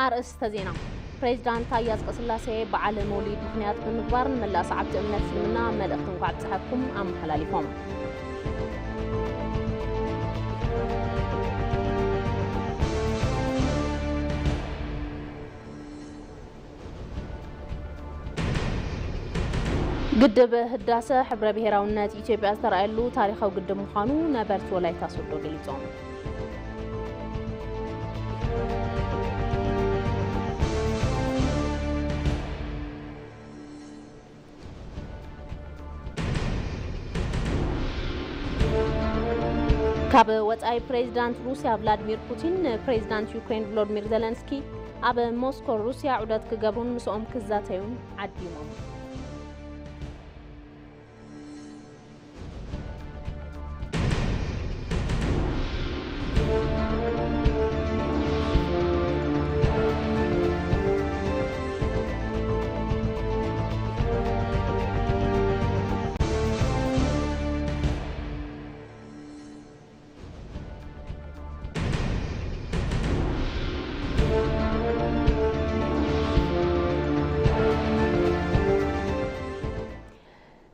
ኣርእስተ ዜና። ፕሬዚዳንት ታዬ ኣጽቀስላሴ በዓል መውሊድ ምኽንያት ብምግባር ንመላእ ሰዓብቲ እምነት እስልምና መልእኽቲ እንኳዕ ኣብፀሐኩም ኣመሓላሊፎም። ግድብ ህዳሰ ሕብረ ብሄራውነት ኢትዮጵያ ዝተራእየሉ ታሪኻዊ ግድብ ምዃኑ ነበርቲ ወላይታ ሶዶ ገሊጾም። ካብ ወጻኢ ፕሬዚዳንት ሩስያ ቭላድሚር ፑቲን ንፕሬዚዳንት ዩክሬን ቮሎድሚር ዘለንስኪ ኣብ ሞስኮ ሩስያ ዑደት ክገብሩን ምስኦም ክዛተዩን ዓዲሞም።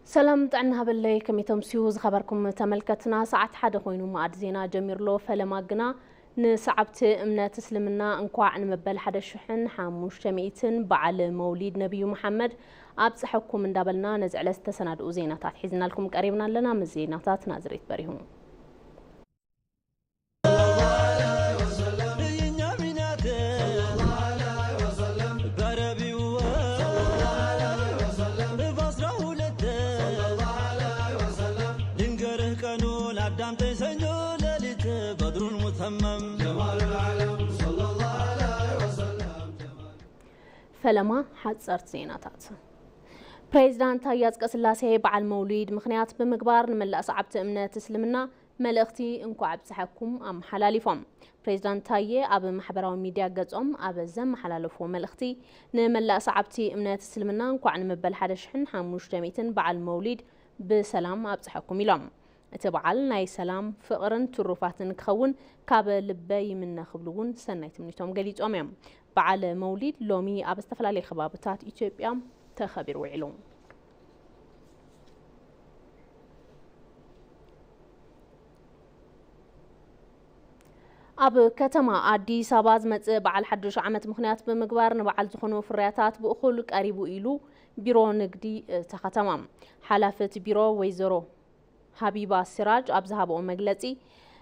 ሰላም ጥዕና ሃበለይ፣ ከመይ ተምስዩ ዝኸበርኩም ተመልከትና? ሰዓት ሓደ ኮይኑ መኣዲ ዜና ጀሚርሎ። ፈለማ ግና ንሰዓብቲ እምነት እስልምና እንኳዕ ንመበል ሓደ ሽሕን ሓሙሽተ ሚእትን በዓል መውሊድ ነቢዩ መሓመድ ኣብፀሐኩም እንዳበልና ነዚ ዕለት ዝተሰናድኡ ዜናታት ሒዝናልኩም ቀሪብና ኣለና። ምስ ዜናታት ናዝሬት በሪሁ። ፈለማ ሓፀርቲ ዜናታት። ፕሬዚዳንት ታዬ ኣጽቀስላሴ በዓል መውሊድ ምኽንያት ብምግባር ንመላእ ሰዓብቲ እምነት እስልምና መልእኽቲ እንኳዕ ኣብፀሐኩም ኣመሓላሊፎም። ፕሬዚዳንት ታዬ ኣብ ማሕበራዊ ሚድያ ገጾም ኣብ ዘመሓላለፍዎ መልእኽቲ፣ ንመላእ ሰዓብቲ እምነት እስልምና እንኳዕ ንመበል ሓደ ሽሕን ሓሙሽተ ሚእትን በዓል መውሊድ ብሰላም ኣብፀሐኩም ኢሎም። እቲ በዓል ናይ ሰላም፣ ፍቕርን ትሩፋትን ክኸውን ካብ ልበ ይምነ ክብሉ እውን ሰናይ ትምኒቶም ገሊጾም እዮም። በዓል መውሊድ ሎሚ ኣብ ዝተፈላለዩ ከባብታት ኢትዮጵያ ተኸቢሩ ውዒሉ። ኣብ ከተማ ኣዲስ ኣበባ ዝመጽእ በዓል ሓድሽ ዓመት ምኽንያት ብምግባር ንበዓል ዝኾኑ ፍርያታት ብእኹል ቀሪቡ ኢሉ ቢሮ ንግዲ እታ ከተማ። ሓላፊ እቲ ቢሮ ወይዘሮ ሃቢባ ሲራጅ ኣብ ዝሃብኦ መግለጺ፣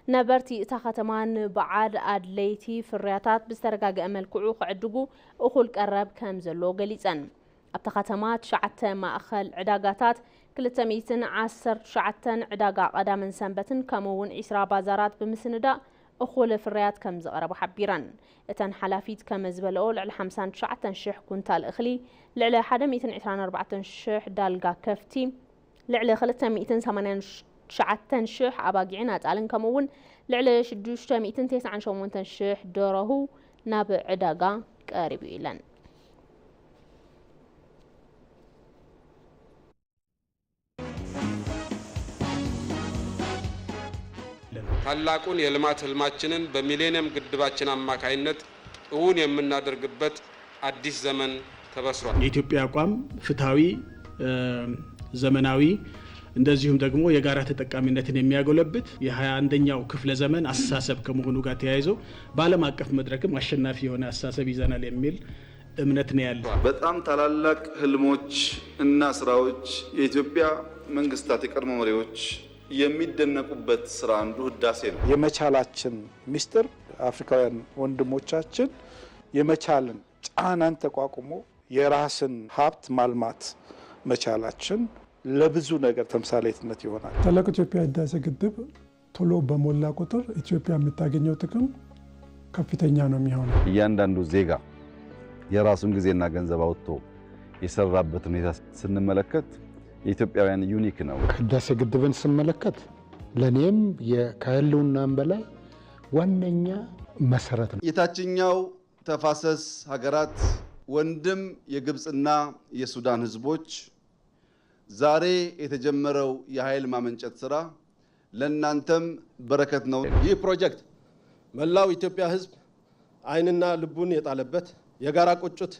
ነበርቲ እታ ከተማ ንበዓል ኣድለይቲ ፍርያታት ብዝተረጋገአ መልክዑ ክዕድጉ እኹል ቀረብ ከም ዘሎ ገሊጸን። ኣብታ ከተማ ትሽዓተ ማእኸል ዕዳጋታት፣ ክልተ ሚእትን ዓሰርተ ትሽዓተን ዕዳጋ ቀዳምን ሰንበትን፣ ከምኡ እውን ዒስራ ባዛራት ብምስንዳእ እኹል ፍርያት ከም ዝቐረቡ ሓቢረን። እተን ሓላፊት ከም ዝበለኦ፣ ልዕሊ ሓምሳን ትሽዓተን ሽሕ ኩንታል እኽሊ፣ ልዕሊ ሓደ ሚእትን ዕስራን ኣርባዕተን ሽሕ ዳልጋ ከፍቲ፣ ልዕሊ ክልተ ሚእትን ሰማንያን ትሽዓተን ሽሕ ኣባጊዕን ኣጣልን፣ ከምኡ እውን ልዕሊ ሽዱሽተ ሚእትን ተስዓን ሸሞንተን ሽሕ ደረሁ ናብ ዕዳጋ ቀሪቡ ኢለን። ታላቁን የልማት ህልማችንን በሚሌኒየም ግድባችን አማካይነት እውን የምናደርግበት አዲስ ዘመን ተበስሯል። የኢትዮጵያ አቋም ፍትሐዊ፣ እ፣ ዘመናዊ፣ እንደዚሁም ደግሞ የጋራ ተጠቃሚነትን የሚያጎለብት የሃያ አንደኛው ክፍለ ዘመን አስተሳሰብ ከመሆኑ ጋር ተያይዞ በዓለም አቀፍ መድረክም አሸናፊ የሆነ አስተሳሰብ ይዘናል የሚል እምነት ነው ያለው። በጣም ታላላቅ ህልሞች እና ስራዎች የኢትዮጵያ መንግስታት የቀድሞ መሪዎች የሚደነቁበት ስራ አንዱ ህዳሴ ነው። የመቻላችን ሚስጥር አፍሪካውያን ወንድሞቻችን የመቻልን ጫናን ተቋቁሞ የራስን ሀብት ማልማት መቻላችን ለብዙ ነገር ተምሳሌትነት ይሆናል። ታላቁ ኢትዮጵያ ህዳሴ ግድብ ቶሎ በሞላ ቁጥር ኢትዮጵያ የምታገኘው ጥቅም ከፍተኛ ነው የሚሆነው። እያንዳንዱ ዜጋ የራሱን ጊዜና ገንዘብ አውጥቶ የሰራበት ሁኔታ ስንመለከት የኢትዮጵያውያን ዩኒክ ነው። ህዳሴ ግድብን ስመለከት ለእኔም የ-፣ ከህልውናም በላይ ዋነኛ መሰረት ነው። የታችኛው ተፋሰስ ሀገራት ወንድም የግብፅና የሱዳን ህዝቦች ዛሬ የተጀመረው የኃይል ማመንጨት ስራ ለእናንተም በረከት ነው። ይህ ፕሮጀክት መላው ኢትዮጵያ ህዝብ ዓይንና ልቡን የጣለበት የጋራ ቁጭት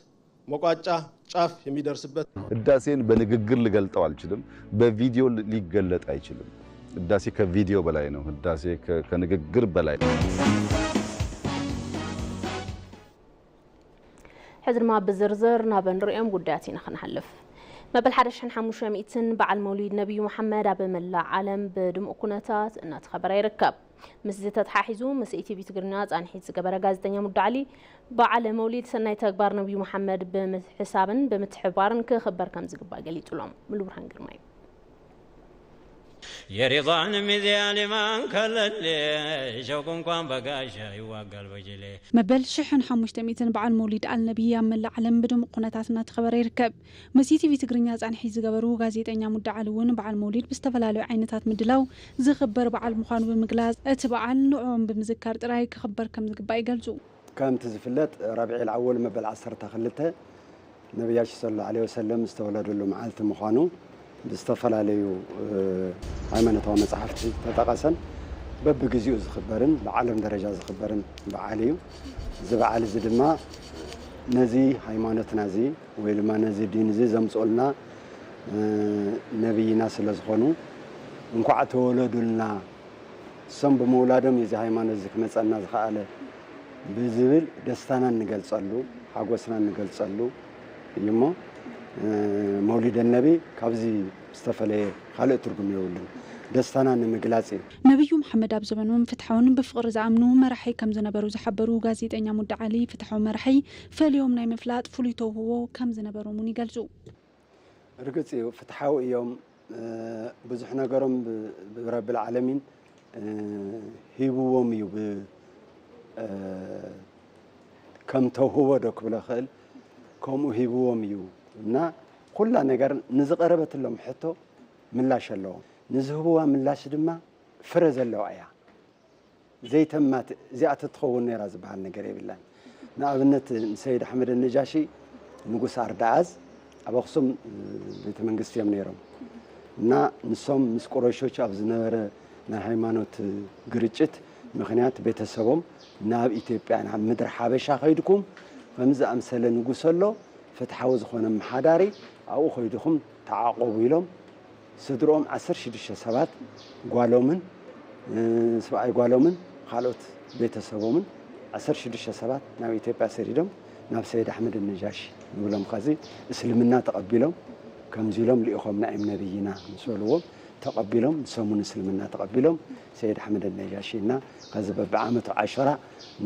መቋጫ ጫፍ የሚደርስበት ህዳሴን በንግግር ልገልጠው አልችልም። በቪዲዮ ሊገለጥ አይችልም። ህዳሴ ከቪዲዮ በላይ ነው። ህዳሴ ከንግግር በላይ ነው። ሕዚ ድማ ብዝርዝር ናብ እንሪኦም ጉዳያት ኢና ክንሓልፍ። መበል ሓደ ሽሕን ሓሙሽተ ሚእትን በዓል መውሊድ ነቢዩ መሓመድ ኣብ መላእ ዓለም ብድሙቕ ኩነታት እናተኸበረ ይርከብ። ምስዚ ተተሓሒዙ ምስ ኢቲቪ ትግርኛ ፃንሒት ዝገበረ ጋዜጠኛ ሙዳ ዓሊ፣ በዓል መውሊድ ሰናይ ተግባር ነቢዩ መሓመድ ብምሕሳብን ብምትሕባርን ክኽበር ከም ዝግባእ ገሊጹሎም። ሙሉብርሃን ግርማይ። የሪዳን ሚዝያ ሊማን ከለሌ ሸውቁ እንኳን በጋሻ ይዋጋል በጅሌ መበል ሽሕን ሓሙሽተ ሚእትን በዓል መውሊድ ኣልነቢ ኣብ መላእ ዓለም ብድሙቕ ኩነታት እናተኸበረ ይርከብ። ምስ ኢቲቪ ትግርኛ ፃንሒት ዝገበሩ ጋዜጠኛ ሙዳ ዓሊ እውን በዓል መውሊድ ብዝተፈላለዩ ዓይነታት ምድላው ዝኽበር በዓል ምዃኑ ብምግላፅ፣ እቲ በዓል ንዕኦም ብምዝካር ጥራይ ክኽበር ከም ዝግባእ ይገልፁ። ከምቲ ዝፍለጥ ረቢዕ ኣወል መበል ዓሰርተ ክልተ ነቢያችን ሰለላሁ ዐለይሂ ወሰለም ዝተወለደሉ መዓልቲ ምዃኑ ብዝተፈላለዩ ሃይማኖታዊ መጻሕፍቲ ተጠቐሰን በብግዚኡ ዝኽበርን ብዓለም ደረጃ ዝኽበርን በዓል እዩ። እዚ በዓል እዚ ድማ ነዚ ሃይማኖትና እዚ ወይ ድማ ነዚ ዲን እዚ ዘምፅኡልና ነቢይና ስለ ዝኾኑ እንኳዕ ተወለዱልና እሶም ብምውላዶም እዚ ሃይማኖት እዚ ክመፀና ዝኸኣለ ብዝብል ደስታና እንገልፀሉ ሓጎስና እንገልፀሉ እዩ እሞ መውሊደ ነቢ ካብዚ ዝተፈለየ ካልእ ትርጉም የብሉን። ደስታና ንምግላፅ እዩ። ነቢዩ መሓመድ ኣብ ዘበኖም ፍትሓውን ብፍቕሪ ዝኣምኑ መራሒ ከም ዝነበሩ ዝሓበሩ ጋዜጠኛ ሙዳ ዓሊ፣ ፍትሓዊ መራሒ ፈልዮም ናይ ምፍላጥ ፍሉይ ተውህቦ ከም ዝነበሮም እውን ይገልጹ። ርግጽ እዩ፣ ፍትሓዊ እዮም። ብዙሕ ነገሮም ብረብል ዓለሚን ሂብዎም እዩ። ከም ተውህቦ ዶ ክብሎ ክእል ከምኡ ሂብዎም እዩ እና ኩላ ነገር ንዝቐረበትሎም ሕቶ ምላሽ ኣለዎም። ንዝህብዋ ምላሽ ድማ ፍረ ዘለዋ እያ። ዘይተማት እዚኣ ተትኸውን ነይራ ዝበሃል ነገር የብላን። ንኣብነት ንሰይድ ኣሕመድ ነጃሺ ንጉስ ኣርዳኣዝ ኣብ ኣኽሱም ቤተ መንግስቲ እዮም ነይሮም እና ንሶም ምስ ቁረይሾች ኣብ ዝነበረ ናይ ሃይማኖት ግርጭት ምኽንያት ቤተሰቦም ናብ ኢትዮጵያ ናብ ምድሪ ሓበሻ ከይድኩም ከምዚ ዝኣምሰለ ንጉስ ኣሎ ፍትሓዊ ዝኾነ ኣመሓዳሪ ኣብኡ ከይድኹም ተዓቆቡ ኢሎም ስድርኦም ዓሰርተ ሽዱሽተ ሰባት ጓሎምን ሰብኣይ ጓሎምን ካልኦት ቤተሰቦምን ዓሰርተ ሽዱሽተ ሰባት ናብ ኢትዮጵያ ሰዲዶም ናብ ሰይድ ኣሕመድ ነጃሺ ንብሎም ኸዚ እስልምና ተቐቢሎም ከምዚ ኢሎም ልኢኾምና እዮም ነብይና ምስ በልዎም ተቐቢሎም ንሶምን እስልምና ተቐቢሎም ሰይድ ኣሕመድ ነጃሺ እና ኸዚ በብዓመቱ ዓሸራ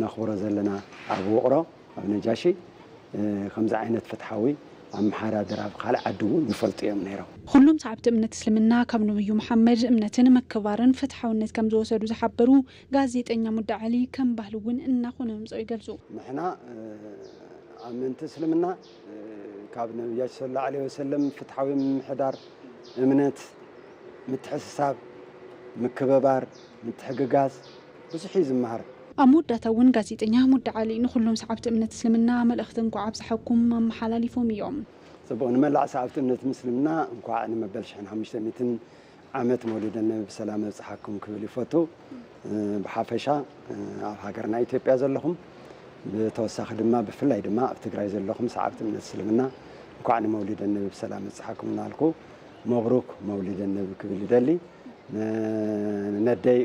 ነኽብሮ ዘለና ኣብ ውቕሮ ኣብ ነጃሺ ከምዚ ዓይነት ፍትሓዊ ኣመሓዳድራ ኣብ ካልእ ዓዲ እውን ይፈልጡ እዮም ነይሮም። ኩሎም ሰዓብቲ እምነት እስልምና ካብ ነብዩ መሓመድ እምነትን ምክብባርን ፍትሓውነት ከም ዝወሰዱ ዝሓበሩ ጋዜጠኛ ሙዳ ዓሊ ከም ባህሊ እውን እናኾነ ምምፅኦ ይገልፁ። ንሕና ኣመንቲ እስልምና ካብ ነብያች ሰለላሁ ዐለይሂ ወሰለም ፍትሓዊ ምምሕዳር፣ እምነት፣ ምትሕስሳብ፣ ምክብባር፣ ምትሕግጋዝ ብዙሕ እዩ ዝመሃር። ኣብ መወዳእታ እውን ጋዜጠኛ ሙዳ ዓሊ ንኹሎም ሰዓብቲ እምነት እስልምና መልእኽቲ እንኳዕ ኣብፀሐኩም ኣመሓላሊፎም እዮም። ፅቡቕ፣ ንመላእ ሰዓብቲ እምነት ምስልምና እንኳዕ ንመበል ሽሕን ሓሙሽተ ሚእትን ዓመት መውሊደ ነቢ ብሰላም ኣብፀሓኩም ክብል ይፈቱ። ብሓፈሻ ኣብ ሃገርና ኢትዮጵያ ዘለኹም ብተወሳኺ ድማ ብፍላይ ድማ ኣብ ትግራይ ዘለኹም ሰዓብቲ እምነት እስልምና እንኳዕ ንመውሊደ ነቢ ብሰላም ኣብፀሓኩም እናልኩ መብሩክ መውሊደ ነቢ ክብል ይደሊ። ነደይ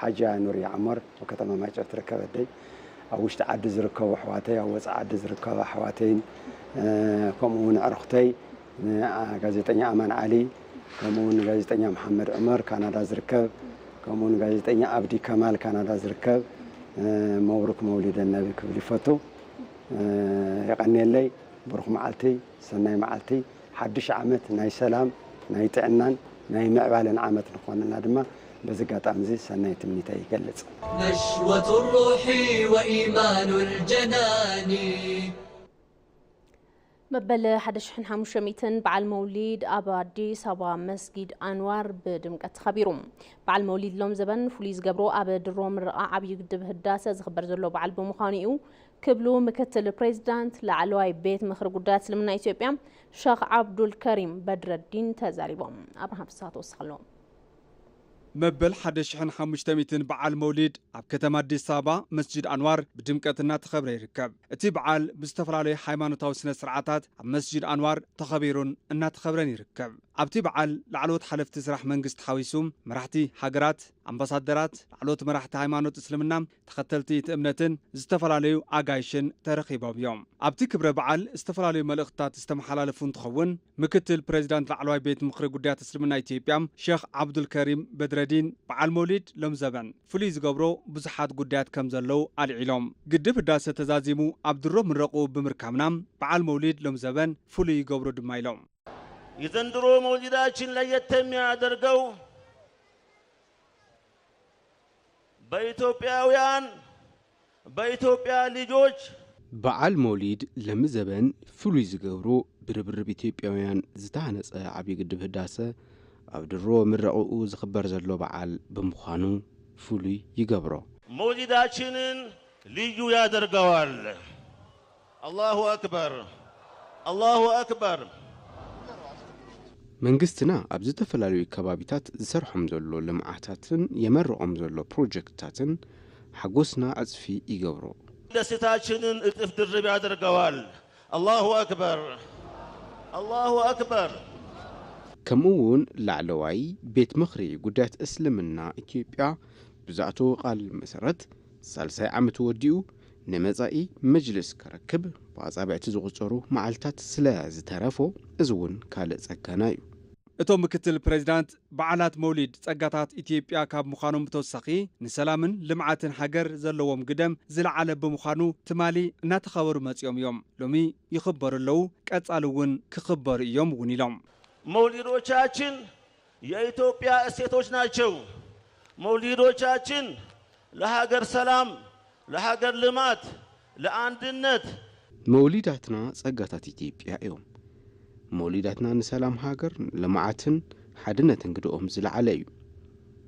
ሓጂ ኑሪ ዓመር ኣብ ከተማ ማይጨው ትርከብ ኣደይ ኣብ ውሽጢ ዓዲ ዝርከቡ ኣሕዋተይ ኣብ ወፃኢ ዓዲ ዝርከቡ ኣሕዋተይን ከምኡ እውን ኣዕሩኽተይ ጋዜጠኛ ኣማን ዓሊ ከምኡ እውን ጋዜጠኛ መሓመድ ዑመር ካናዳ ዝርከብ ከምኡ እውን ጋዜጠኛ ኣብዲ ከማል ካናዳ ዝርከብ መብሩክ መውሊደ ነቢ ክብል ይፈቱ። የቐንየለይ። ብሩኽ መዓልቲ፣ ሰናይ መዓልቲ፣ ሓድሽ ዓመት ናይ ሰላም፣ ናይ ጥዕናን ናይ ምዕባለን ዓመት ንኾነና ድማ በዚ ኣጋጣሚ እዚ ሰናይ ትምኒተይ ይገልጽ። نشوة الروح وإيمان الجنان መበል ሓደ ሽሕን ሓሙሽተ ሚእትን በዓል መውሊድ ኣብ ኣዲስ ኣበባ መስጊድ ኣንዋር ብድምቀት ተኸቢሩ። በዓል መውሊድ ሎም ዘበን ፍሉይ ዝገብሮ ኣብ ድሮ ምርቓ ዓብዪ ግድብ ህዳሰ ዝኽበር ዘሎ በዓል ብምዃኑ እዩ ክብሉ ምክትል ፕሬዚዳንት ላዕለዋይ ቤት ምኽሪ ጉዳያት እስልምና ኢትዮጵያ ሸኽ ዓብዱል ከሪም በድረዲን ተዛሪቦም። ኣብርሃም ፍስሃ ተወስኸሎም። መበል ሓደ ሽሕን ሓሙሽተ ሚእትን በዓል መውሊድ ኣብ ከተማ ኣዲስ ኣበባ መስጂድ ኣንዋር ብድምቀት እናተኸብረ ይርከብ። እቲ በዓል ብዝተፈላለዩ ሃይማኖታዊ ስነ ስርዓታት ኣብ መስጂድ ኣንዋር ተኸቢሩን እናተኸብረን ይርከብ። ኣብቲ በዓል ላዕለዎት ሓለፍቲ ስራሕ መንግስቲ ሓዊሱ መራሕቲ ሃገራት፣ ኣምባሳደራት፣ ላዕለዎት መራሕቲ ሃይማኖት እስልምና፣ ተኸተልቲ እቲ እምነትን ዝተፈላለዩ ኣጋይሽን ተረኺቦም እዮም። ኣብቲ ክብረ በዓል ዝተፈላለዩ መልእኽትታት ዝተመሓላለፉ እንትኸውን፣ ምክትል ፕሬዚዳንት ላዕለዋይ ቤት ምኽሪ ጉዳያት እስልምና ኢትዮጵያ ሼኽ ዓብዱልከሪም በድረዲን በዓል መውሊድ ሎምዘበን ፍሉይ ዝገብሮ ብዙሓት ጉዳያት ከም ዘለዉ ኣልዒሎም፣ ግድብ ህዳሰ ተዛዚሙ ኣብ ድሮ ምረቕኡ ብምርካብና በዓል መውሊድ ሎምዘበን ፍሉይ ይገብሮ ድማ ኢሎም። የዘንድሮ መውሊዳችን ለየት የሚያደርገው በኢትዮጵያውያን፣ በኢትዮጵያ ልጆች በዓል መውሊድ ለምዘበን ፍሉይ ዝገብሮ ብርብርብ ኢትዮጵያውያን ዝተሃነጸ ዓብዪ ግድብ ህዳሰ ኣብ ድሮ ምረቕኡ ዝኽበር ዘሎ በዓል ብምዃኑ ፍሉይ ይገብሮ። መውሊዳችንን ልዩ ያደርገዋል። አላሁ አክበር፣ አላሁ አክበር። መንግስትና ኣብ ዝተፈላለዩ ከባቢታት ዝሰርሖም ዘሎ ልምዓታትን የመርቖም ዘሎ ፕሮጀክትታትን ሓጎስና ዕጽፊ ይገብሮ። ደስታችንን እጥፍ ድርብ ያደርገዋል። አላሁ አክበር፣ አላሁ አክበር። ከምኡ እውን ላዕለዋይ ቤት ምኽሪ ጉዳያት እስልምና ኢትዮጵያ ብዝኣተዎ ቃል መሰረት፣ ሳልሳይ ዓመቱ ወዲኡ ንመጻኢ መጅልስ ክረክብ ብኣጻብዕቲ ዝቑጸሩ መዓልታት ስለ ዝተረፎ፣ እዚ እውን ካልእ ጸገና እዩ። እቶም ምክትል ፕሬዚዳንት፣ በዓላት መውሊድ ጸጋታት ኢትዮጵያ ካብ ምዃኖም ብተወሳኺ፣ ንሰላምን ልምዓትን ሃገር ዘለዎም ግደም ዝለዓለ ብምዃኑ፣ ትማሊ እናተኸበሩ መጺኦም እዮም። ሎሚ ይኽበሩ ኣለዉ፣ ቀጻሊ እውን ክኽበሩ እዮም እውን ኢሎም። መውሊዶቻችን የኢትዮጵያ እሴቶች ናቸው። መውሊዶቻችን ለሀገር ሰላም፣ ለሀገር ልማት፣ ለአንድነት። መውሊዳትና ጸጋታት ኢትዮጵያ እዮም። መውሊዳትና ንሰላም ሃገር፣ ልምዓትን ሓድነትን ግደኦም ዝለዓለ እዩ።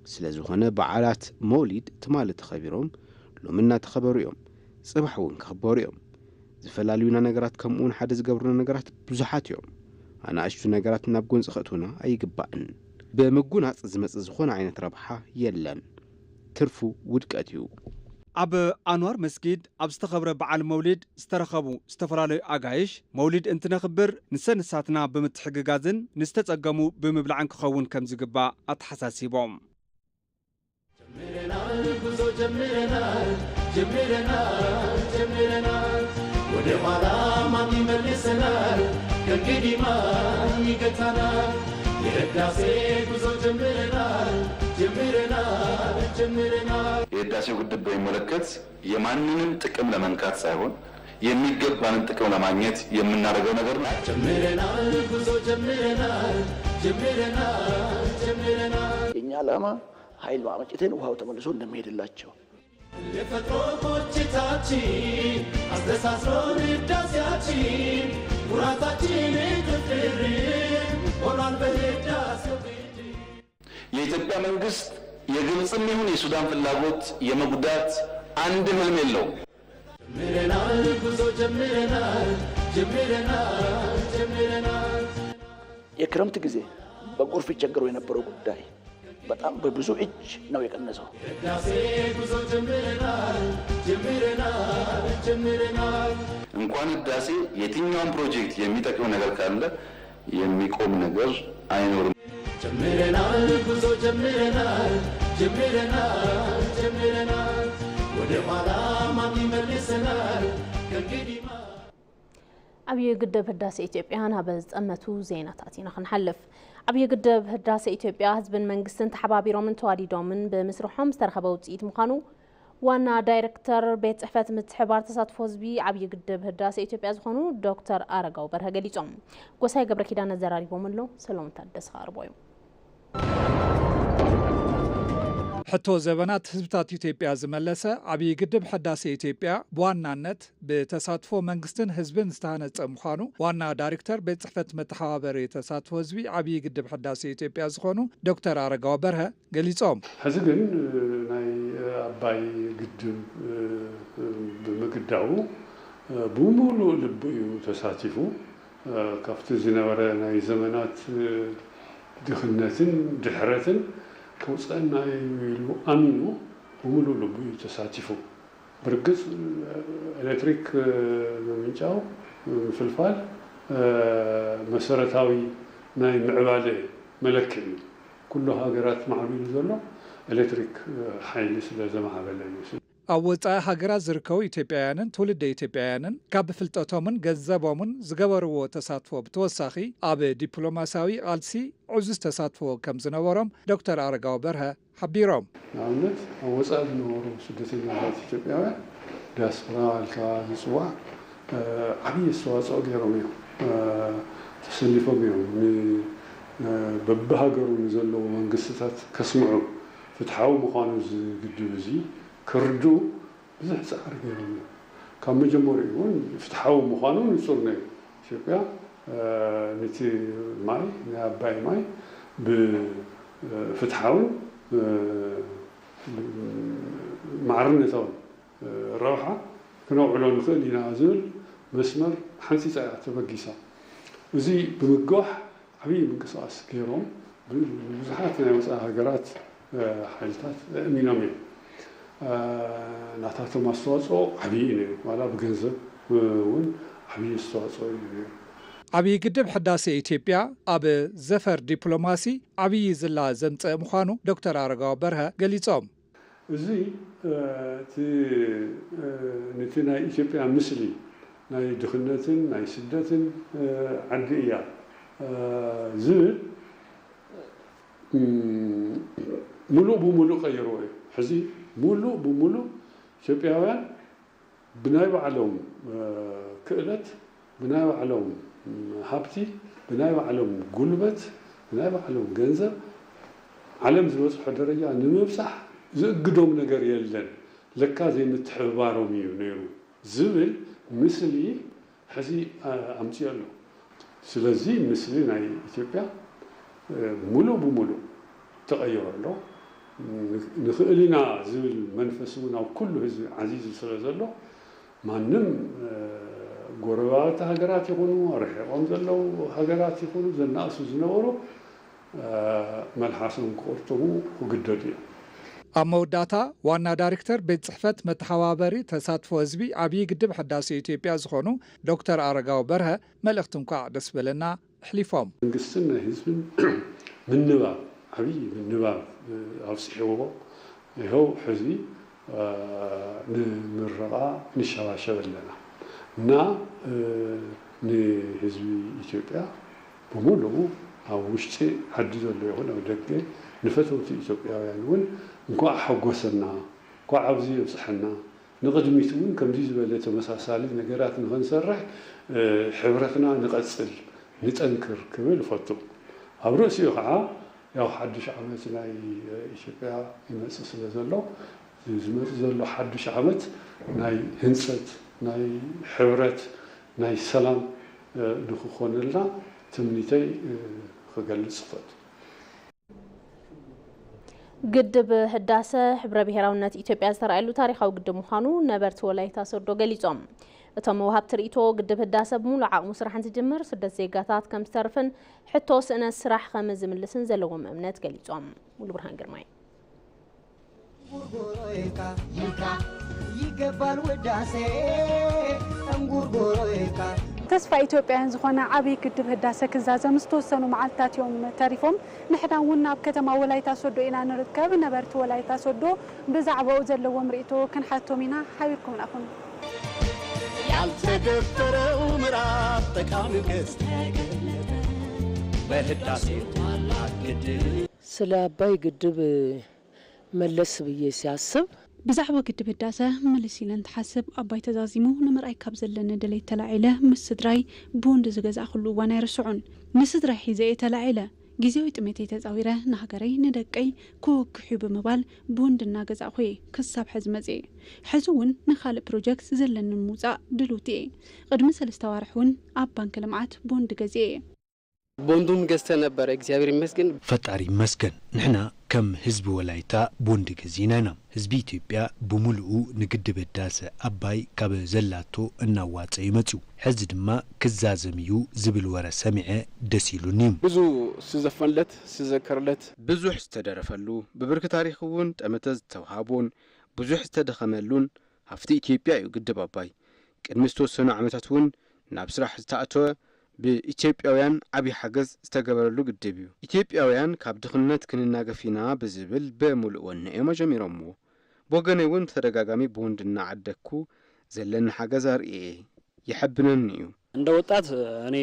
ስለ ዝኾነ በዓላት መውሊድ ትማሊ ተኸቢሮም ሎሚ እናተኸበሩ እዮም። ጽባሕ እውን ክኽበሩ እዮም። ዝፈላልዩና ነገራት ከምኡውን ሓደ ዝገብሩና ነገራት ብዙሓት እዮም። ኣናእሽቱ ነገራት ናብ ጎንጺ ከእትዉና ኣይግባእን። ብምጉናጽ ዝመጽእ ዝኾነ ዓይነት ረብሓ የለን። ትርፉ ውድቀት እዩ። ኣብ ኣንዋር መስጊድ ኣብ ዝተኸብረ በዓል መውሊድ ዝተረኸቡ ዝተፈላለዩ ኣጋይሽ፣ መውሊድ እንትነኽብር ንሰንሳትና ብምትሕግጋዝን ንዝተጸገሙ ብምብላዕን ክኸውን ከም ዝግባእ ኣተሓሳሲቦም። ጀምረናል፣ ጉዞ ጀምረናል፣ ጀምረናል፣ ጀምረናል። ወደ ኋላ ማን ይመልሰናል? ከእንግዲህ ማን ይገታናል? የህዳሴ ጉዞ ጀምረናል፣ ጀምረናል፣ ጀምረናል። የህዳሴው ግድብ በሚመለከት የማንንም ጥቅም ለመንካት ሳይሆን የሚገባንን ጥቅም ለማግኘት የምናደርገው ነገር ነው። ጀምረናል፣ ጉዞ ጀምረናል፣ ጀምረናል፣ ጀምረናል። የኛ ዓላማ ኃይል ማመንጨትን ውሃው ተመልሶ እንደሚሄድላቸው። ለፈጥሮ ቁጭታችን አስተሳስሮን ህዳሴያችን ኩራታችን እጥፍ ድርብ ሆኗል በህዳሴው ግድብ። የኢትዮጵያ መንግስት የግብፅም ይሁን የሱዳን ፍላጎት የመጉዳት አንድም ህልም የለውም። ጀምረናል፣ ጉዞ ጀምረናል፣ ጀምረናል፣ ጀምረናል። የክረምት ጊዜ በጎርፍ ይቸገሩ የነበረው ጉዳይ በጣም በብዙ እጅ ነው የቀነሰው። ህዳሴ ጉዞ ጀምረናል፣ ጀምረናል፣ ጀምረናል። እንኳን ህዳሴ፣ የትኛውም ፕሮጀክት የሚጠቅም ነገር ካለ የሚቆም ነገር አይኖርም። ጀምረናል፣ ጉዞ ጀምረናል፣ ጀምረናል፣ ጀምረናል። ወደ ኋላ ማን ይመልሰናል? ከእንግዲህ ማ- ዓብዪ ግድብ ህዳሴ ኢትዮጵያ ናብ ዝጠመቱ ዜናታት ኢና ክንሓልፍ። ዓብዪ ግድብ ህዳሴ ኢትዮጵያ ህዝብን መንግስትን ተሓባቢሮምን ተዋዲዶምን ብምስርሖም ዝተረኸበ ውፅኢት ምዃኑ ዋና ዳይሬክተር ቤት ጽሕፈት ምትሕብባር ተሳትፎ ህዝቢ ዓብዪ ግድብ ህዳሴ ኢትዮጵያ ዝኾኑ ዶክተር ኣረጋዊ በርሀ ገሊጾም። ጎሳይ ገብረ ኪዳን ኣዘራሪቦም ኣሎ፣ ሰሎሞን ታደሰ ከቕርቦ እዩ። ሕቶ ዘበናት ህዝብታት ኢትዮጵያ ዝመለሰ ዓብዪ ግድብ ሕዳሴ ኢትዮጵያ ብዋናነት ብተሳትፎ መንግስትን ህዝብን ዝተሃነጸ ምዃኑ ዋና ዳይሬክተር ቤት ጽሕፈት መተሓባበሪ ተሳትፎ ህዝቢ ዓብዪ ግድብ ሕዳሴ ኢትዮጵያ ዝኾኑ ዶክተር ኣረጋዊ በርሀ ገሊጾም። ሕዚ ግን ናይ ኣባይ ግድብ ብምግዳቡ ብምሉእ ልቡ እዩ ተሳቲፉ። ካብቲ ዝነበረ ናይ ዘመናት ድኽነትን ድሕረትን ከውፀአና እዩ ኢሉ ኣሚኑ ብምሉእ ልቡ እዩ ተሳቲፉ። ብርግፅ ኤሌክትሪክ ምምንጫው፣ ምፍልፋል መሰረታዊ ናይ ምዕባለ መለክዒ እዩ። ኩሉ ሃገራት ማዕቢሉ ዘሎ ኤሌክትሪክ ሓይሊ ስለ ዘማዕበለ እዩ። ኣብ ወጻኢ ሃገራት ዝርከቡ ኢትዮጵያውያንን ትውልደ ኢትዮጵያውያንን ካብ ፍልጠቶምን ገንዘቦምን ዝገበርዎ ተሳትፎ ብተወሳኺ ኣብ ዲፕሎማሲያዊ ቃልሲ ዕዙዝ ተሳትፎ ከም ዝነበሮም ዶክተር ኣረጋዊ በርሀ ሓቢሮም። ንኣብነት ኣብ ወጻኢ ዝነበሩ ስደተኛታት ኢትዮጵያውያን ዲያስፖራ ኢልካ ዝጽዋዕ ዓብዪ ኣስተዋፅኦ ገይሮም እዮም ተሰሊፎም እዮም። በብሃገሩ ንዘለዉ መንግስትታት ከስምዑ ፍትሓዊ ምዃኑ ዝግድብ እዚ ክርድኡ ብዙሕ ፃዕሪ ገይሮም እዮም። ካብ መጀመሪኡ እውን ፍትሓዊ ምዃኑ ንፁር ነዩ። ኢትዮጵያ ነቲ ማይ ናይ ኣባይ ማይ ብፍትሓውን ማዕርነታውን ረብሓ ክነውዕሎ ንኽእል ኢና ዝብል መስመር ሓንፂፃ እያ ተበጊሳ። እዚ ብምግባሕ ዓብዪ ምንቅስቃስ ገይሮም ብዙሓት ናይ ወፃኢ ሃገራት ሓይልታት እሚኖም እዮም። ናታቶም ኣስተዋፅኦ ዓብዪ እዩ ነይሩ። ዋላ ብገንዘብ እውን ዓብዪ ኣስተዋፅኦ እዩ ነይሩ። ዓብዪ ግድብ ሕዳሴ ኢትዮጵያ ኣብ ዘፈር ዲፕሎማሲ ዓብዪ ዝላ ዘምፀእ ምዃኑ ዶክተር ኣረጋዊ በርሀ ገሊፆም። እዚ እቲ ነቲ ናይ ኢትዮጵያ ምስሊ ናይ ድኽነትን ናይ ስደትን ዓዲ እያ ዝብል ሙሉእ ብሙሉእ ቀይርዎ እዩ። ሕዚ ሙሉእ ብሙሉእ ኢትዮጵያውያን ብናይ ባዕሎም ክእለት፣ ብናይ ባዕሎም ሃብቲ፣ ብናይ ባዕሎም ጉልበት፣ ብናይ ባዕሎም ገንዘብ ዓለም ዝበፅሖ ደረጃ ንምብፃሕ ዝእግዶም ነገር የለን። ለካ ዘይምትሕብባሮም እዩ ነይሩ ዝብል ምስሊ ሕዚ ኣምፅኡ ኣሎ። ስለዚ ምስሊ ናይ ኢትዮጵያ ሙሉእ ብሙሉእ ተቐይሩ ኣሎ። ንኽእል ኢና ዝብል መንፈስ እውን ኣብ ኩሉ ህዝቢ ዓዚዙ ስለ ዘሎ ማንም ጎረባብቲ ሃገራት ይኹኑ ርሒቖም ዘለዉ ሃገራት ይኹኑ ዘናእሱ ዝነበሩ መልሓሶም ክቑርጥሙ ክግደዱ እዮም። ኣብ መወዳእታ ዋና ዳይሬክተር ቤት ጽሕፈት መተሓባበሪ ተሳትፎ ህዝቢ ዓብዪ ግድብ ሕዳሴ ኢትዮጵያ ዝኾኑ ዶክተር ኣረጋዊ በርሀ መልእኽቲ እንኳዕ ደስ በለና ኣሕሊፎም። መንግስትን ናይ ህዝብን ምንባብ ዓብዪ ምንባብ ኣብፅሕዎ ይኸው ሕዚ ንምረቓ ንሸባሸብ ኣለና እና ንህዝቢ ኢትዮጵያ ብምሉኡ ኣብ ውሽጢ ዓዲ ዘሎ ይኹን ኣብ ደገ ንፈተውቲ ኢትዮጵያውያን እውን እንኳዕ ሓጎሰና፣ እንኳዕ ኣብዚ የብፅሐና፣ ንቕድሚት እውን ከምዚ ዝበለ ተመሳሳሊ ነገራት ንኽንሰርሕ ሕብረትና ንቐፅል፣ ንጠንክር ክብል እፈቱ። ኣብ ርእሲኡ ከዓ ያው ሓዱሽ ዓመት ናይ ኢትዮጵያ ይመጽእ ስለ ዘሎ ዝመጽእ ዘሎ ሓዱሽ ዓመት ናይ ህንጸት፣ ናይ ሕብረት፣ ናይ ሰላም ንክኾነልና ትምኒተይ ክገልጽ እፈቱ። ግድብ ህዳሰ ሕብረ ብሄራውነት ኢትዮጵያ ዝተራእየሉ ታሪኻዊ ግድብ ምዃኑ ነበርቲ ወላይታ ሶዶ ገሊጾም። እቶም ወሃብቲ ርእይቶ፣ ግድብ ህዳሰ ብሙሉእ ዓቕሙ ስራሕ እንትጅምር ስደት ዜጋታት ከም ዝተርፍን ሕቶ ስእነት ስራሕ ከም ዝምልስን ዘለዎም እምነት ገሊጾም። ሙሉብርሃን ግርማይ። ተስፋ ኢትዮጵያውያን ዝኾነ ዓብዪ ግድብ ህዳሰ ክዛዘም ዝተወሰኑ መዓልትታት እዮም ተሪፎም። ንሕና እውን ኣብ ከተማ ወላይታ ሶዶ ኢና ንርከብ። ነበርቲ ወላይታ ሶዶ ብዛዕባኡ ዘለዎም ርእይቶ ክንሓቶም ኢና። ሓቢርኩምና ኩኑ። ያልተደፈረው ምዕራፍ ጠቃሚው ገጽ ተገለጠ በህዳሴው ታላቅ ግድብ። ስለ አባይ ግድብ መለስ ብዬ ሲያስብ፣ ብዛዕባ ግድብ ህዳሰ ምልስ ኢለ እንትሓስብ፣ ኣባይ ተዛዚሙ ንምርኣይ ካብ ዘለኒ ድሌት ተላዒለ ምስ ስድራይ ቦንድ ዝገዛእኩሉ እዋን ኣይርስዖን። ንስድራይ ሒዘ እየ ተላዒለ። ግዜያዊ ጥሜተይ ተጻዊረ ንሃገረይ ንደቀይ ክወግሕ እዩ ብምባል ቦንድ እናገዛእኹ እየ ክሳብ ሕዚ መጺኤ። ሕዚ እውን ንኻልእ ፕሮጀክት ዘለኒ ንምውጻእ ድልውቲ እየ። ቕድሚ ሰለስተ ኣዋርሕ እውን ኣብ ባንኪ ልምዓት ቦንድ ገዚኤ እየ። ቦንዱን ገዝተ ነበረ እግዚኣብሔር ይመስገን። ፈጣሪ ይመስገን ንሕና ከም ህዝቢ ወላይታ ቦንድ ገዚእና ኢና። ህዝቢ ኢትዮጵያ ብምሉኡ ንግድብ ህዳሰ ኣባይ ካብ ዘላቶ እናዋጸ እዩ መጺኡ። ሕዚ ድማ ክዛዘም እዩ ዝብል ወረ ሰሚዐ ደስ ኢሉኒ እዩ። ብዙ ስዘፈንለት ስዘከርለት ብዙሕ ዝተደረፈሉ፣ ብብርኪ ታሪኽ እውን ጠመተ ዝተውሃቦን ብዙሕ ዝተደኸመሉን ሃፍቲ ኢትዮጵያ እዩ ግድብ ኣባይ። ቅድሚ ዝተወሰኑ ዓመታት እውን ናብ ስራሕ ዝተኣተወ ብኢትዮጵያውያን ዓብዪ ሓገዝ ዝተገበረሉ ግድብ እዩ። ኢትዮጵያውያን ካብ ድኽነት ክንናገፍ ኢና ብዝብል ብምሉእ ወነ እዮም ኣጀሚሮምዎ። ብወገነይ እውን ብተደጋጋሚ ቦንድ እናዓደግኩ ዘለኒ ሓገዝ ኣርእየ እየ። የሐብነኒ እዩ። እንደ ወጣት እኔ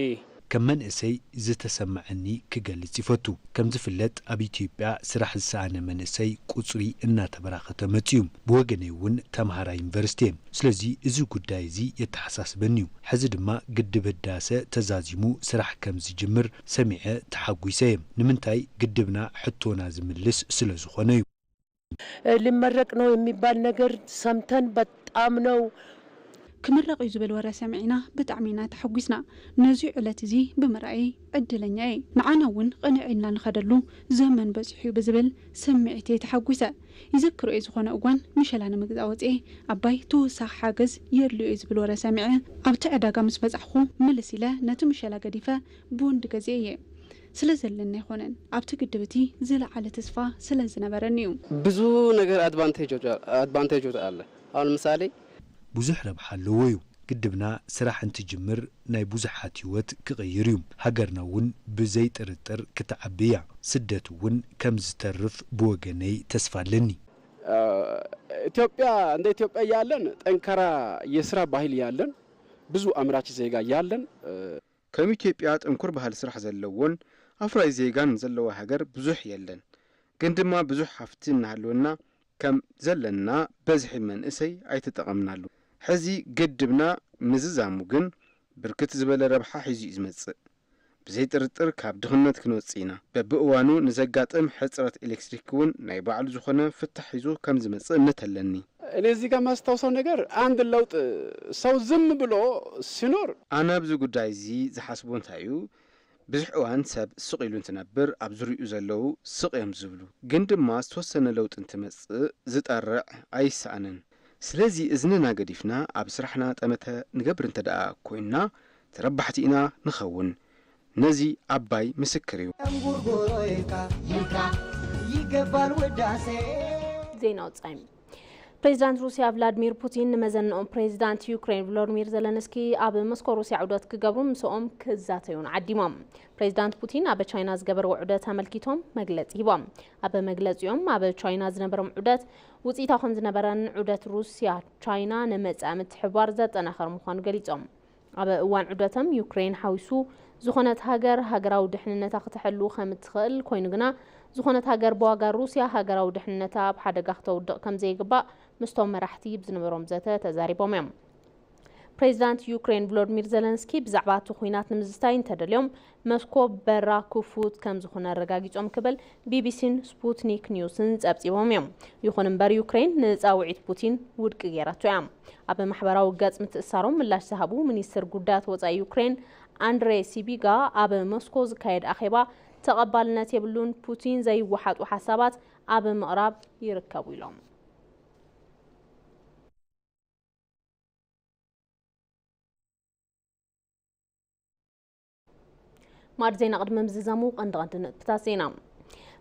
ከም መንእሰይ ዝተሰምዐኒ ክገልጽ ይፈቱ። ከም ዝፍለጥ ኣብ ኢትዮጵያ ስራሕ ዝሰኣነ መንእሰይ ቁጽሪ እናተበራኸተ መጺኡ። ብወገነይ እውን ተምሃራይ ዩኒቨርሲቲ እየ። ስለዚ እዚ ጉዳይ እዚ የተሓሳስበኒ እዩ። ሕዚ ድማ ግድብ ህዳሰ ተዛዚሙ ስራሕ ከም ዝጅምር ሰሚዐ ተሓጒሰ እየ። ንምንታይ ግድብና ሕቶና ዝምልስ ስለ ዝኾነ እዩ። ሊመረቅ ነው የሚባል ነገር ሰምተን በጣም ነው ክምረቕ እዩ ዝብል ወረ ሰሚዕና ብጣዕሚ ኢና ተሓጒስና። ነዚ ዕለት እዚ ብምርኣየይ ዕድለኛ እየ። ንዓና እውን ቅንዕ ኢልና ንኸደሉ ዘመን በጺሑ እዩ ብዝብል ስምዒት እየ ተሓጒሰ። ይዘክሮ እየ ዝኾነ እዋን ምሸላ ንምግዛእ ወጺኤ ኣባይ ተወሳኺ ሓገዝ የድልዮ እዩ ዝብል ወረ ሰሚዐ ኣብቲ ዕዳጋ ምስ በጻሕኹ ምልስ ኢለ ነቲ ምሸላ ገዲፈ ቦንድ ገዚኤ እየ። ስለ ዘለኒ ኣይኮነን፣ ኣብቲ ግድብ እቲ ዝለዓለ ተስፋ ስለ ዝነበረኒ እዩ። ብዙ ነገር ኣድቫንቴጅ ኣለ። ኣሁን ምሳሌ ብዙሕ ረብሓ ኣለዎ እዩ። ግድብና ስራሕ እንትጅምር ናይ ብዙሓት ህይወት ክቕይር እዩ። ሃገርና እውን ብዘይ ጥርጥር ክትዓቢ እያ። ስደት እውን ከም ዝተርፍ ብወገነይ ተስፋ ኣለኒ። ኢትዮጵያ እንደ ኢትዮጵያ ያለን ጠንካራ የስራ ባህል ያለን ብዙ ኣምራች ዜጋ ያለን ከም ኢትዮጵያ ጥንኩር ባህሊ ስራሕ ዘለዎን ኣፍራይ ዜጋን ዘለዋ ሃገር ብዙሕ የለን። ግን ድማ ብዙሕ ሃፍቲ እናሃለወና ከም ዘለና በዝሒ መንእሰይ ኣይተጠቐምናሉ። ሕዚ ግድብና ምዝዛሙ ግን ብርክት ዝበለ ረብሓ ሒዙ እዩ ዝመጽእ። ብዘይ ጥርጥር ካብ ድኽነት ክንወጽእ ኢና። በብእዋኑ ንዘጋጥም ሕጽረት ኤሌክትሪክ እውን ናይ ባዕሉ ዝኾነ ፍታሕ ሒዙ ከም ዝመጽእ እምነት ኣለኒ። እኔ እዚህ ጋር የማስታውሰው ነገር አንድ ለውጥ ሰው ዝም ብሎ ሲኖር ኣነ ኣብዚ ጉዳይ እዚ ዝሓስቦ እንታይ እዩ፣ ብዙሕ እዋን ሰብ ስቕ ኢሉ እንትነብር ኣብ ዙርይኡ ዘለዉ ስቕ እዮም ዝብሉ። ግን ድማ ዝተወሰነ ለውጢ እንትመጽእ ዝጠርዕ ኣይሰኣንን። ስለዚ እዝንና ገዲፍና ኣብ ስራሕና ጠመተ ንገብር እንተ ደኣ ኮይንና ተረባሕቲ ኢና ንኸውን። ነዚ ኣባይ ምስክር እዩ። እንጉርጉሮ ኢልካ ኢልካ ይገባል ውዳሴ። ዜና ወጻኢ። ፕሬዚዳንት ሩሲያ ቭላድሚር ፑቲን ንመዘንኦም ፕሬዚዳንት ዩክሬን ቭሎድሚር ዘለንስኪ ኣብ መስኮ ሩሲያ ዑደት ክገብሩ ምስኦም ክዛተዩን ዓዲሞም። ፕሬዚዳንት ፑቲን ኣብ ቻይና ዝገበርዎ ዑደት ኣመልኪቶም መግለጺ ሂቦም። ኣብ መግለጺኦም ኣብ ቻይና ዝነበሮም ዑደት ውፅኢታዊ ከም ዝነበረን ዑደት ሩሲያ ቻይና ንመጻኢ ምትሕብባር ዘጠናኸር ምዃኑ ገሊጾም። ኣብ እዋን ዑደቶም ዩክሬን ሓዊሱ ዝኾነት ሃገር ሃገራዊ ድሕንነታ ክተሐሉ ከም እትኽእል ኮይኑ ግና ዝኾነት ሃገር ብዋጋ ሩስያ ሃገራዊ ድሕንነታ ኣብ ሓደጋ ክተውድቕ ከም ዘይግባእ ምስቶም መራሕቲ ብዝነበሮም ዘተ ተዛሪቦም እዮም። ፕሬዚዳንት ዩክሬን ቮሎዲሚር ዘለንስኪ ብዛዕባ እቲ ኲናት ንምዝታይ እንተደልዮም መስኮ በራ ክፉት ከም ዝኾነ ኣረጋጊጾም ክብል ቢቢሲን ስፑትኒክ ኒውስን ጸብጺቦም እዮም። ይኹን እምበር ዩክሬን ንጻውዒት ፑቲን ውድቂ ገይራቶ እያ። ኣብ ማሕበራዊ ገጽ ምትእስሳሮም ምላሽ ዝሃቡ ሚኒስትር ጉዳያት ወጻኢ ዩክሬን ኣንድሬ ሲቢጋ ኣብ ሞስኮ ዝካየድ ኣኼባ ተቐባልነት የብሉን፣ ፑቲን ዘይወሓጡ ሓሳባት ኣብ ምቕራብ ይርከቡ ኢሎም። ማዕድ ዜና ቅድሚ ምዝዛሙ ቀንዲ ቀንዲ ነጥብታት ዜና።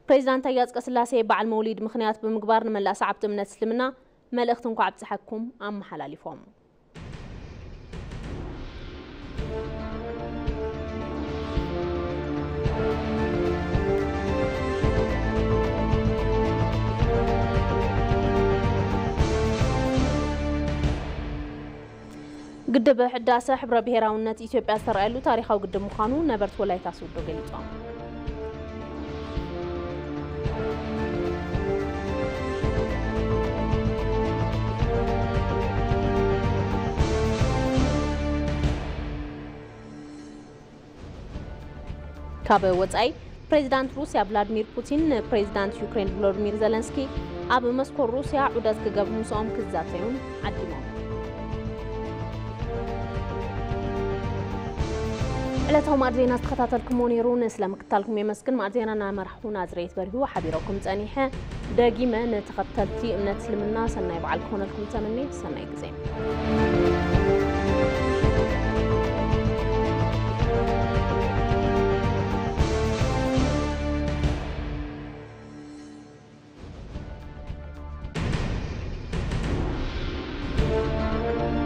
ፕሬዚዳንት ኣያጽቀ ስላሴ በዓል መውሊድ ምኽንያት ብምግባር ንመላእ ሰዓብቲ እምነት እስልምና መልእኽቲ እንኳዕ ኣብጽሓኩም ኣመሓላሊፎም። ግድብ ሕዳሰ ሕብረ ብሄራውነት ኢትዮጵያ ዝተረኣየሉ ታሪኻዊ ግድብ ምዃኑ ነበርቲ ወላይታ ሶዶ ገሊጾም። ካብ ወጻኢ፣ ፕሬዚዳንት ሩስያ ቭላድሚር ፑቲን ንፕሬዚዳንት ዩክሬን ቮሎዲሚር ዘለንስኪ ኣብ መስኮ ሩስያ ዑደት ክገብሩ ምስኦም ክዛተዩን ዓዲሞም። ዕለታዊ ማዕድ ዜና ዝተኸታተልኩሞ ነይሩ። ንስለ ምክታልኩም የመስግን። ማዕድ ዜና እናመራሕኹ ናዝሬት በሪሁ ሓቢረኩም ጸኒሐ። ደጊመ ንተኸተልቲ እምነት እስልምና ሰናይ በዓል ክኾነልኩም ተመኔ። ሰናይ ግዜ።